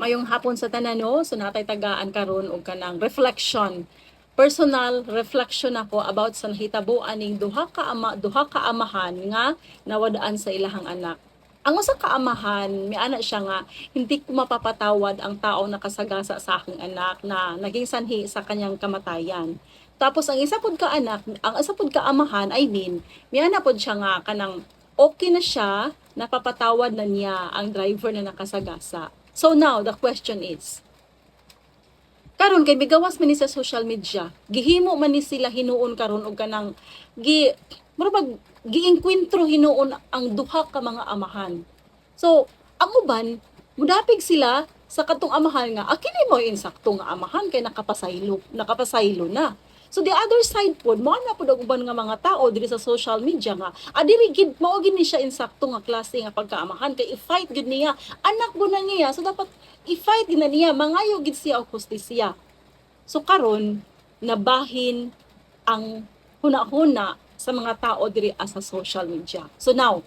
Mayong hapon sa tanan, no. So natay tagaan karon og kanang reflection. Personal reflection ako about sa nahitabo aning duha ka ama, duha ka amahan nga nawadaan sa ilahang anak. Ang usa ka amahan, miana siya nga hindi ko mapapatawad ang taong nakasagasa sa aking anak na naging sanhi sa kanyang kamatayan. Tapos ang isa pud ka anak, ang isa pud ka amahan, I mean, miana pud siya nga kanang okay na siya, napapatawad na niya ang driver na nakasagasa. So now, the question is, karon kay migawas man ni sa social media, gihimo man ni sila hinuon karon og kanang gi mura bag giengkwentro hinuon ang duha ka mga amahan. So, ang uban mudapig sila sa katong amahan nga ah, kini mo insakto nga amahan kay nakapasaylo, nakapasaylo na. So the other side pod, mao na pod ang uban nga mga tao diri sa social media nga adiri gid mao gid ni siya insakto nga klase nga pagkaamahan kay i-fight gid niya, anak gud na niya, so dapat i-fight gid na niya, mangayo gid siya og hustisya. So karon nabahin ang huna-huna sa mga tao diri sa social media. So now,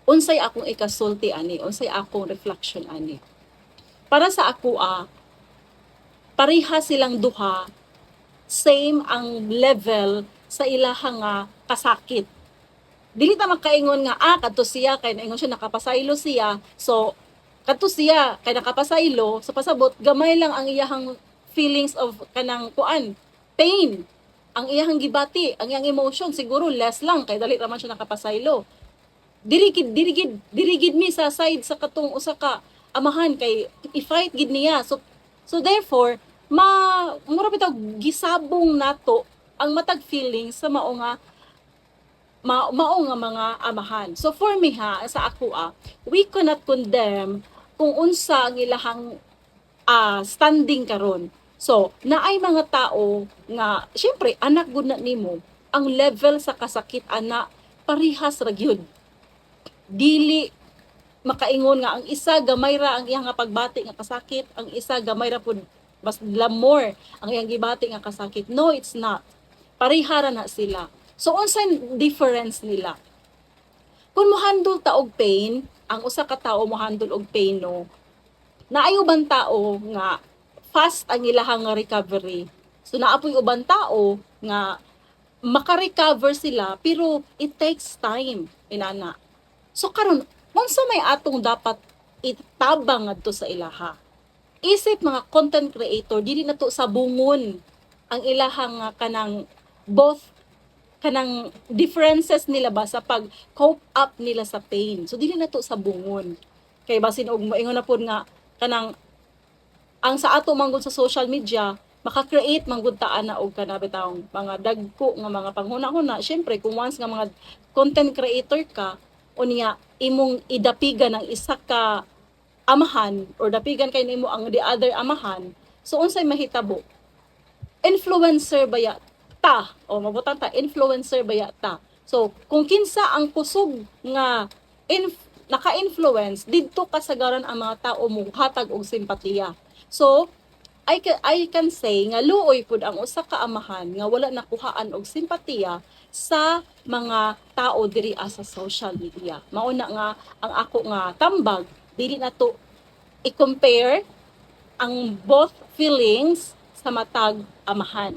unsay akong ikasulti ani, unsay akong reflection ani? Para sa ako pareha silang duha, same ang level sa ilaha nga kasakit. Dili ta makaingon nga kadto siya kay naingon siya nakapasaylo siya. So kadto siya kay nakapasaylo, so pasabot gamay lang ang iyahang feelings of kanang kuan, pain. Ang iyahang gibati, ang iyang emotion siguro less lang kay dali ra man siya nakapasaylo. Diri gid mi sa side sa katong usa ka amahan kay i-fight gid niya. So therefore, ma mura bitaw gisabong nato ang matag feelings sa mao nga mao nga mga amahan. So for me ha, sa ako we cannot condemn kung unsa ang ilahang standing karon. So, naay mga tao nga syempre anak gud na nimo, ang level sa kasakit ana parehas ra gyud. Dili makaingon nga ang isa gamay ra ang iyang nga pagbati nga kasakit, ang isa gamay ra pud, mas more ang iyang gibati nga kasakit. No, it's not. Pareha ra na sila. So unsay difference nila? Kung mohandle ta og pain, ang usa ka tawo mohandle og pain, no, naay uban tao nga fast ang ilahang nga recovery. So naa poy uban tao nga maka-recover sila pero it takes time inana. So karon, unsa may atong dapat itabang ngadto sa ilaha? Isip mga content creator, dili na to sabungon ang ilahang nga kanang both kanang differences nila ba sa pag cope up nila sa pain. So dili na to sabungon. Kay basin og moingon na pud nga kanang ang sa ato manggod sa social media, maka-create manggod ta ana og kana bitawng mga dagko nga mga panghuna-huna. Syempre, kung once nga mga content creator ka, unya imong idapigan ang isa ka amahan or dapigan kay nimo ang the other amahan, so unsay mahitabo? Influencer baya ta o mabutang ta, influencer baya ta. So kung kinsa ang kusog nga naka-influence didto, kasagaran ang mga tao mo hatag og simpatiya. So I can say nga luoy pud ang usa ka amahan nga wala nakuhaan og simpatiya sa mga tao diri sa social media. Mao na nga ang ako nga tambag, dili na to i-compare ang both feelings sa matag amahan.